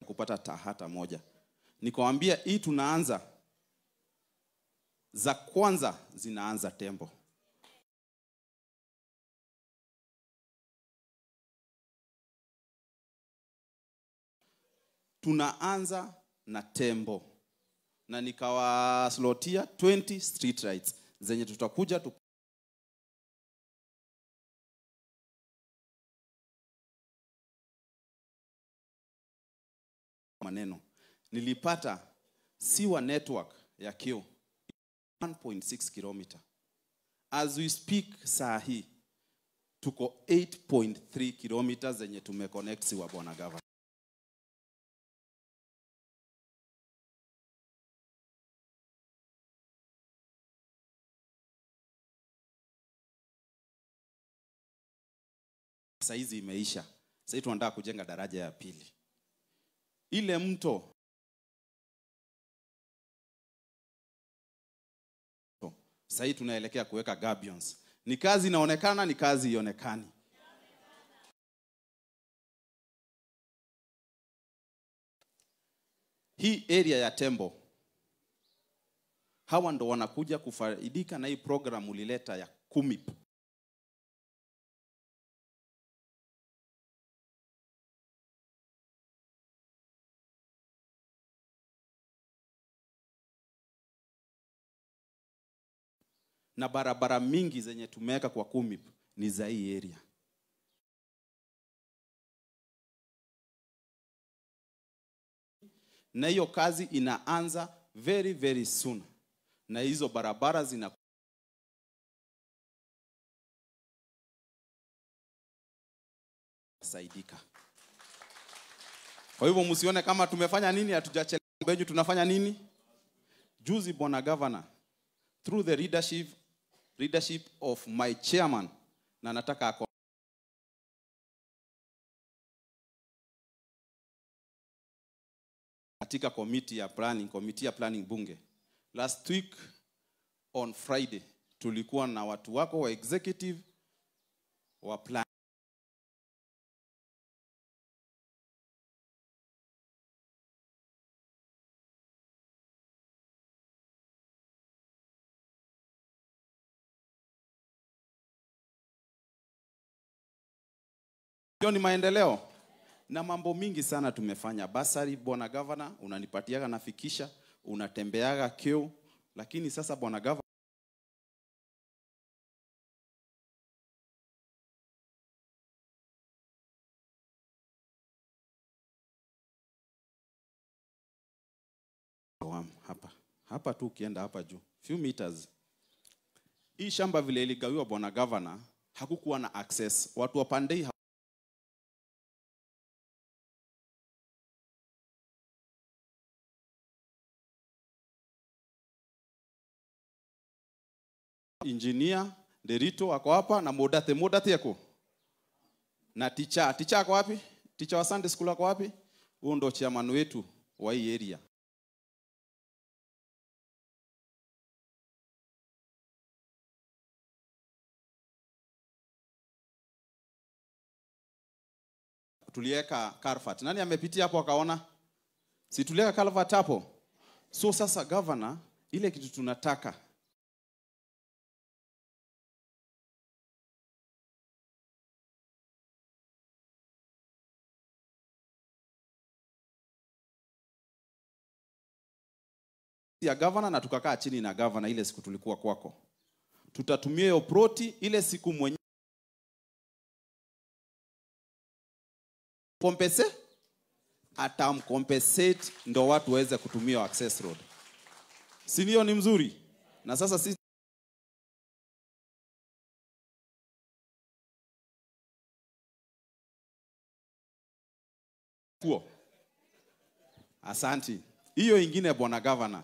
Kupata hata moja. Nikawaambia hii tunaanza, za kwanza zinaanza Tembo. Tunaanza na Tembo. Na nikawaslotia 20 street lights zenye tutakuja tu maneno. Nilipata sewer network ya Kio 1.6 kilometer. As we speak saa hii tuko 8.3 kilometers zenye tumeconnect sewer, bwana gavana. Saizi imeisha. Sasa tunataka kujenga daraja ya pili. Ile mto sasa tunaelekea kuweka gabions. Ni kazi inaonekana, ni kazi ionekani. Hii area ya Tembo, hawa ndo wanakuja kufaidika na hii program ulileta ya KUMIP. Na barabara mingi zenye tumeweka kwa KUMIP ni za hii area. Na hiyo kazi inaanza very very soon. Na hizo barabara zina saidika. Kwa hivyo msione kama tumefanya nini, hatujachelewa. Benju tunafanya nini? Juzi bwana governor, through the leadership of my chairman, na nataka katika committee ya planning bunge. Last week on Friday tulikuwa na watu wako wa executive wa plan. Ni maendeleo na mambo mingi sana tumefanya. Basari bwana governor unanipatiaga nafikisha, unatembeaga Kio, lakini sasa bwana governor hapa hapa tu ukienda hapa juu few meters, hii shamba vile iligawiwa bwana governor, hakukuwa na access, watu wapandei engineer Derito ako hapa na Modate yako. Na teacher ako wapi? Teacher wa Sunday school ako wapi? Huyo ndo chairman wetu wa hii area. Tuliweka Carfat. Nani amepitia hapo akaona? Si tuliweka Carfat hapo. So sasa governor, ile kitu tunataka ya governor, na tukakaa chini na governor ile siku tulikuwa kwako. Tutatumia hiyo proti ile siku mwenye compensate, atam compensate ndo watu waweze kutumia access road. Si ndio ni mzuri? Na sasa sisi kuo. Asanti. Hiyo ingine bwana governor,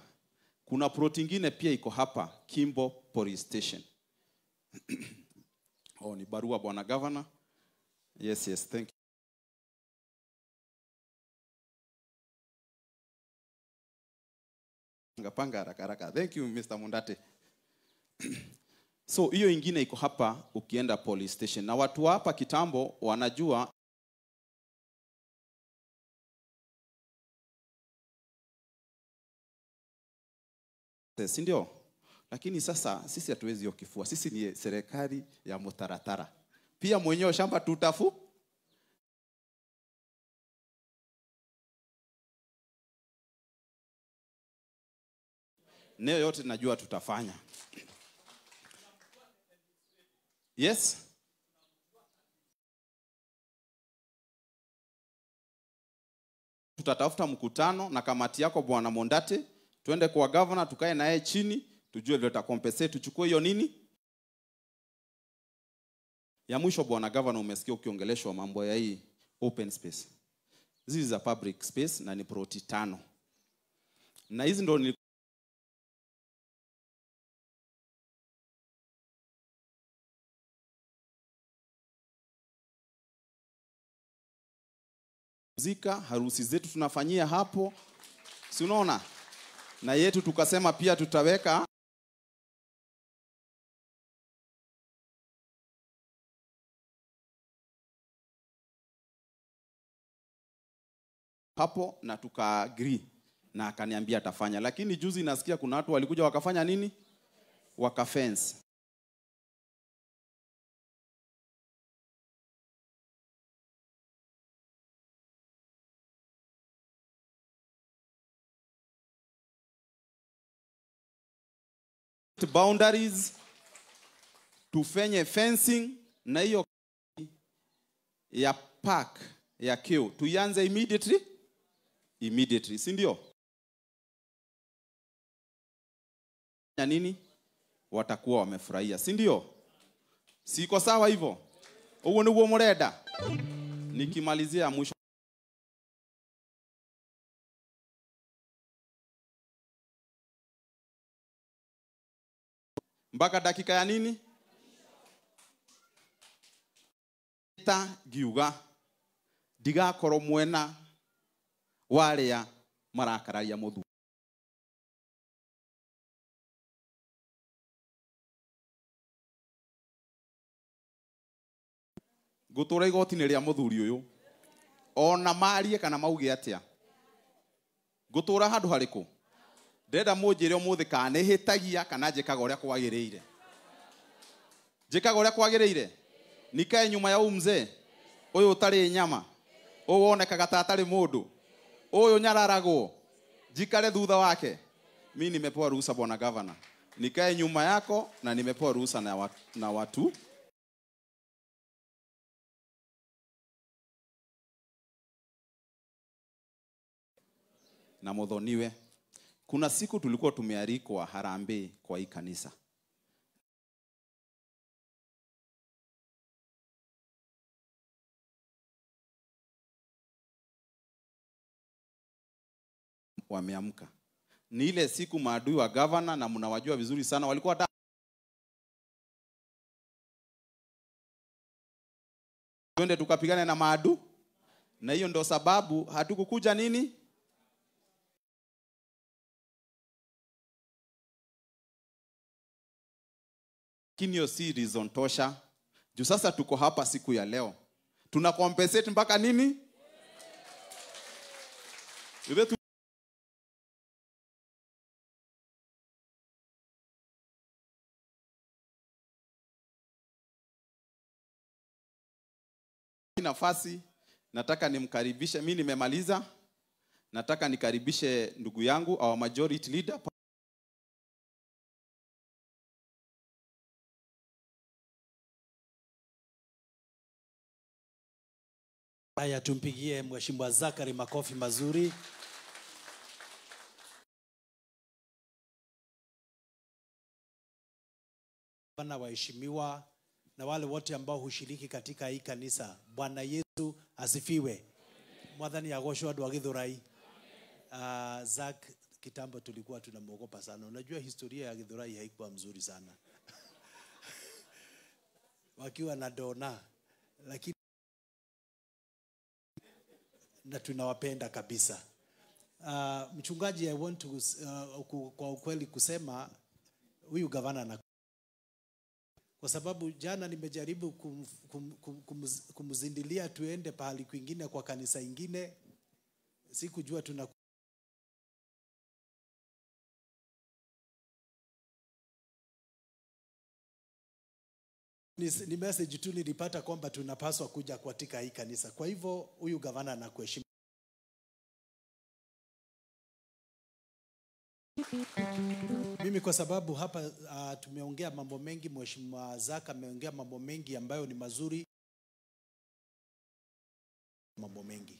kuna plot ingine pia iko hapa Kimbo Police Station. Oh, ni barua bwana governor. Yes, yes, thank you. Panga haraka haraka. Thank you Mr. Mundate. So hiyo ingine iko hapa ukienda police station. Na watu hapa kitambo wanajua Si ndio? Lakini sasa sisi hatuwezi hiyo kifua. Sisi ni serikali ya mutaratara. Pia mwenyewe shamba tutafu. Neo yote najua tutafanya. Yes? Tutatafuta mkutano na kamati yako Bwana Mondate, tuende kwa governor, tukae naye chini, tujue vile tutakompensate, tuchukue hiyo nini? Ya mwisho Bwana Governor, umesikia ukiongeleshwa mambo ya hii open space. This is a public space na ni ploti 5. Na hizi ndo ni zika harusi zetu tunafanyia hapo, si unaona? Na yetu tukasema pia tutaweka hapo na tuka agree na akaniambia atafanya. Lakini juzi nasikia kuna watu walikuja wakafanya nini? Waka fence. Boundaries, tufanye fencing na hiyo ya park ya Q tuianze immediately, si ndio? Na nini watakuwa wamefurahia, si ndio? Siko sawa hivyo? Huo ni huo mureda. Nikimalizia mwisho mpaka dakika ya nini? Ta giuga ndigakorwo mwena waria marakararia muthu. Ngutura igoti-inĩ rĩa muthuri uyu ona marie kana mauge atia, ngutura handu hariku? Ndĩrenda mũnjĩre ũmũthĩ kana nĩhĩtagia kana njĩkaga ũrĩa kwagĩrĩire. Njĩkaga ũrĩa kwagĩrĩire? Nikae nyuma ya ũyũ mzee, ũyũ ũtarĩ nyama, ũyũ wonekaga ta atarĩ mũndũ, ũyũ nyararagwo, njikare thutha wake. Mi nimepewa ruhusa Bwana Governor, nikae nyuma yako na nimepewa ruhusa na watu na muthoniwe. Kuna siku tulikuwa tumealikwa harambee kwa hii kanisa. Wameamka. Ni ile siku maadui wa governor, na mnawajua vizuri sana, walikuwa twende tukapigane na maadui. Na hiyo ndo sababu hatukukuja nini? Lakini si reason tosha. Juu sasa tuko hapa siku ya leo. Tuna compensate mpaka nini? Nafasi nataka nimkaribishe, mimi nimemaliza. Nataka nikaribishe ndugu yangu our majority leader. Haya, tumpigie Mheshimiwa Zachary makofi mazuri. Bwana waheshimiwa na wale wote ambao hushiriki katika hii kanisa, Bwana Yesu asifiwe. Mwathani agoshwo andu a Githurai. Zach, kitambo tulikuwa tunamuogopa sana. Unajua historia ya Githurai haikuwa mzuri sana. Wakiwa na dona, lakini na tunawapenda kabisa. Mchungaji, I want to kwa ukweli kusema huyu gavana na, kwa sababu jana nimejaribu kumzindilia tuende pahali kwingine kwa kanisa ingine, sikujua tuna Ni message tu nilipata kwamba tunapaswa kuja katika hii kanisa. Kwa hivyo huyu gavana anakuheshimu. Mimi kwa sababu hapa tumeongea mambo mengi, Mheshimiwa Zaka ameongea mambo mengi ambayo ni mazuri, mambo mengi.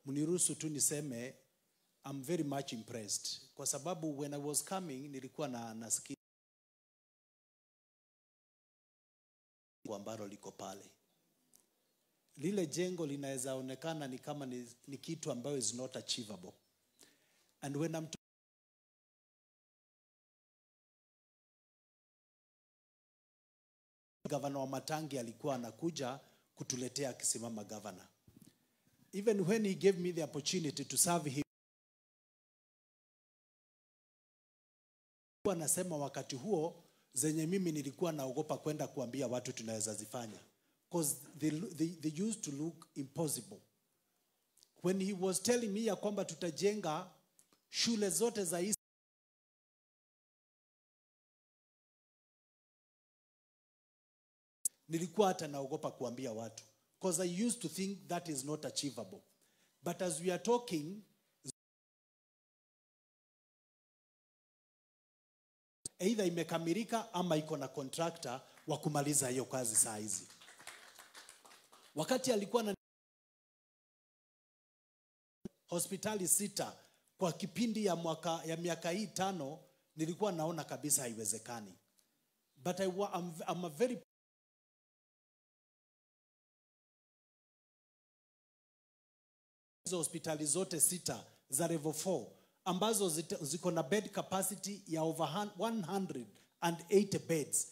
Mniruhusu tu niseme I'm very much impressed. Kwa sababu when I was coming nilikuwa na nasikia ambalo liko pale. Lile jengo linaweza onekana ni kama ni kitu ambayo is not achievable. And when I'm Governor Wamatangi alikuwa anakuja kutuletea akisimama governor. Even when he gave me the opportunity to serve him, anasema wakati huo zenye mimi nilikuwa naogopa kwenda kuambia watu tunaweza zifanya, because they used to look impossible. When he was telling me ya kwamba tutajenga shule zote za East, nilikuwa hata naogopa kuambia watu, because I used to think that is not achievable. But as we are talking, either imekamilika ama iko na contractor wa kumaliza hiyo kazi saa hizi. Wakati alikuwa na hospitali 6 kwa kipindi ya mwaka ya miaka hii 5, nilikuwa naona kabisa haiwezekani. But I'm a very hospitali zote 6 za level 4 ambazo ziko na bed capacity ya over 180 beds.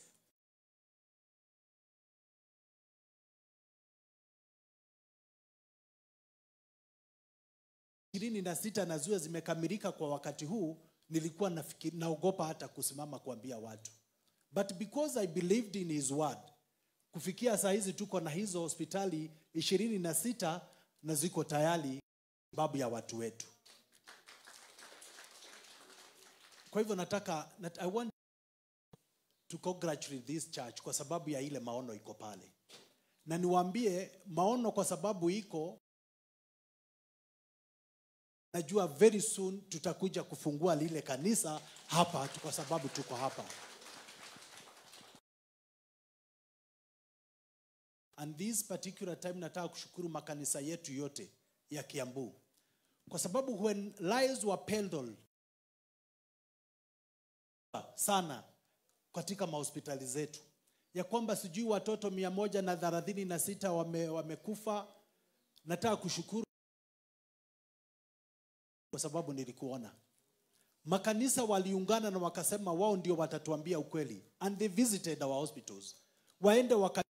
Na 6 na ziwe zimekamilika kwa wakati huu, nilikuwa naogopa hata kusimama kuambia watu. But because I believed in his word, kufikia saa hizi tuko na hizo hospitali 26 na ziko tayari babu ya watu wetu. Kwa hivyo nataka, I want to congratulate this church kwa sababu ya ile maono iko pale. Na niwaambie maono kwa sababu iko, najua very soon tutakuja kufungua lile kanisa hapa kwa sababu tuko hapa. And this particular time nataka kushukuru makanisa yetu yote ya Kiambu. Kwa sababu when lies were peddled sana katika mahospitali zetu, ya kwamba sijui watoto 136 wamekufa, nataka kushukuru kwa sababu nilikuona makanisa waliungana na wakasema wao ndio watatuambia ukweli, and they visited our hospitals. Waende wakaongea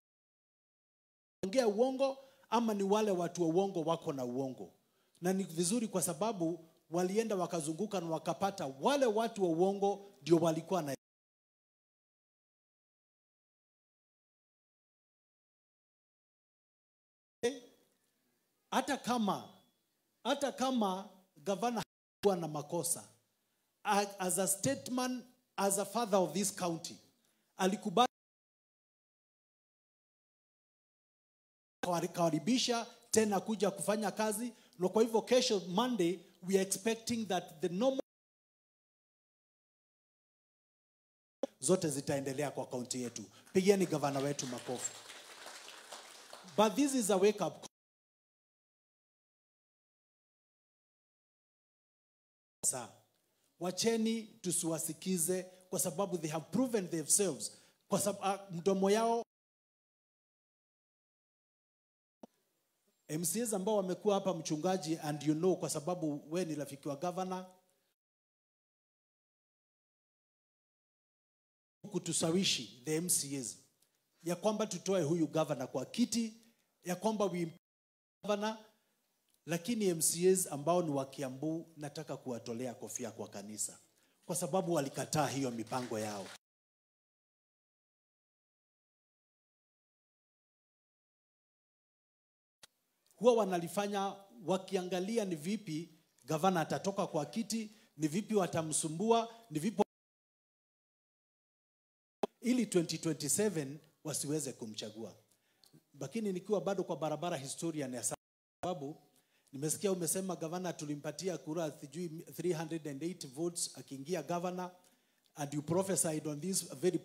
uongo ama ni wale watu wa uongo wako na uongo. Na ni vizuri kwa sababu walienda wakazunguka na wakapata wale watu wa uongo ndio walikuwa na hata kama governor hakuwa na makosa, as a statesman, as a father of this county, alikubali karibisha tena kuja kufanya kazi. Na kwa hivyo kesho Monday we are expecting that the normal zote zitaendelea kwa county yetu. Pigieni governor wetu makofi. But this is a wake up call. Wacheni tusiwasikize kwa sababu they have proven themselves. Kwa sababu mdomo yao MCAs ambao wamekuwa hapa mchungaji, and you know, kwa sababu we ni rafiki wa governor, kutusawishi the MCAs ya kwamba tutoe huyu governor kwa kiti, ya kwamba we governor. Lakini MCAs ambao ni wa Kiambu nataka kuwatolea kofia kwa kanisa kwa sababu walikataa hiyo mipango yao. Huwa wanalifanya wakiangalia ni vipi gavana atatoka kwa kiti, ni vipi watamsumbua, ni vipi ili 2027 wasiweze kumchagua. Lakini nikiwa bado kwa barabara historia, ni sababu nimesikia umesema gavana tulimpatia kura sijui 308 votes akiingia governor, and you prophesied on this very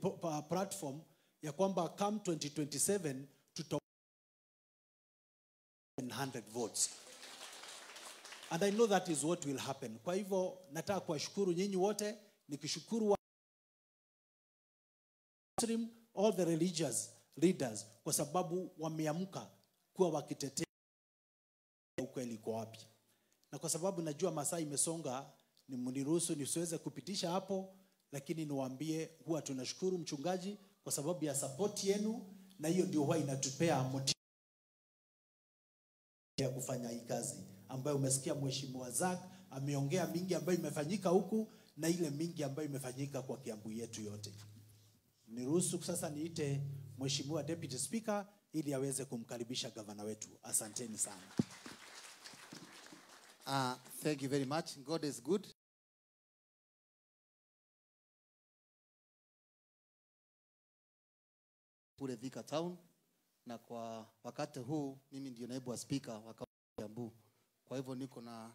platform ya kwamba come 2027 tuta 100 votes. And I know that is what will happen. Kwa hivyo nataka kuwashukuru nyinyi wote, nikishukuru Muslim, all the religious leaders, kwa sababu wameamka kuwa wakitetea ukweli kwa wapi. Na kwa sababu najua masaa imesonga, nimniruhusu nisiweze kupitisha hapo, lakini niwaambie huwa tunashukuru mchungaji kwa sababu ya support yenu, na hiyo ndio huwa inatupea motisha ya kufanya hii kazi ambayo umesikia Mheshimiwa Zack ameongea mingi ambayo imefanyika huku na ile mingi ambayo imefanyika kwa Kiambu yetu yote. Niruhusu sasa niite Mheshimiwa Deputy Speaker ili aweze kumkaribisha gavana wetu. Asanteni sana. Thank you very much. God is good. Kule Thika Town, na kwa wakati huu mimi ndio naibu wa speaker wa Kiambu. Kwa hivyo niko na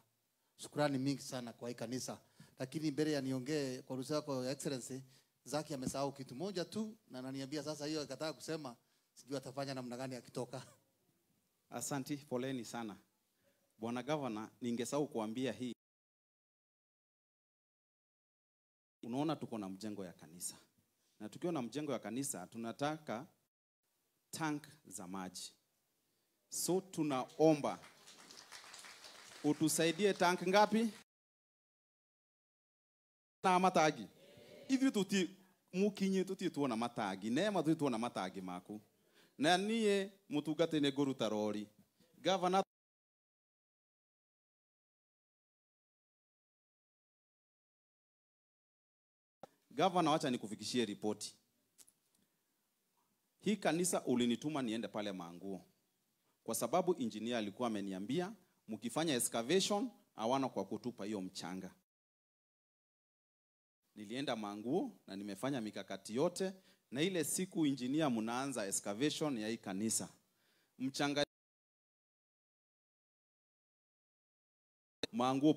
shukrani mingi sana kwa hii kanisa. Lakini mbele ya niongee kwa ruhusa yako ya Excellency, Zaki amesahau kitu moja tu na ananiambia sasa hiyo akataka kusema, sijui atafanya namna gani akitoka. Asanti, poleni sana. Bwana Governor, ningesahau kuambia hii. Unaona tuko na mjengo ya kanisa. Na tukiwa na mjengo ya kanisa tunataka tank za maji. So tunaomba utusaidie tank ngapi? Na matagi. Ithuĩ tuti mukinye tuti tuona matagi. Neema tuti tuona matagi maku. Na niĩ mũtungati nĩ ngũruta rori. Governor Governor, wacha nikufikishie ripoti. Hii kanisa ulinituma niende pale Manguo. Kwa sababu engineer alikuwa ameniambia mkifanya excavation hawana kwa kutupa hiyo mchanga. Nilienda Manguo na nimefanya mikakati yote, na ile siku engineer mnaanza excavation ya hii kanisa. Mchanga Manguo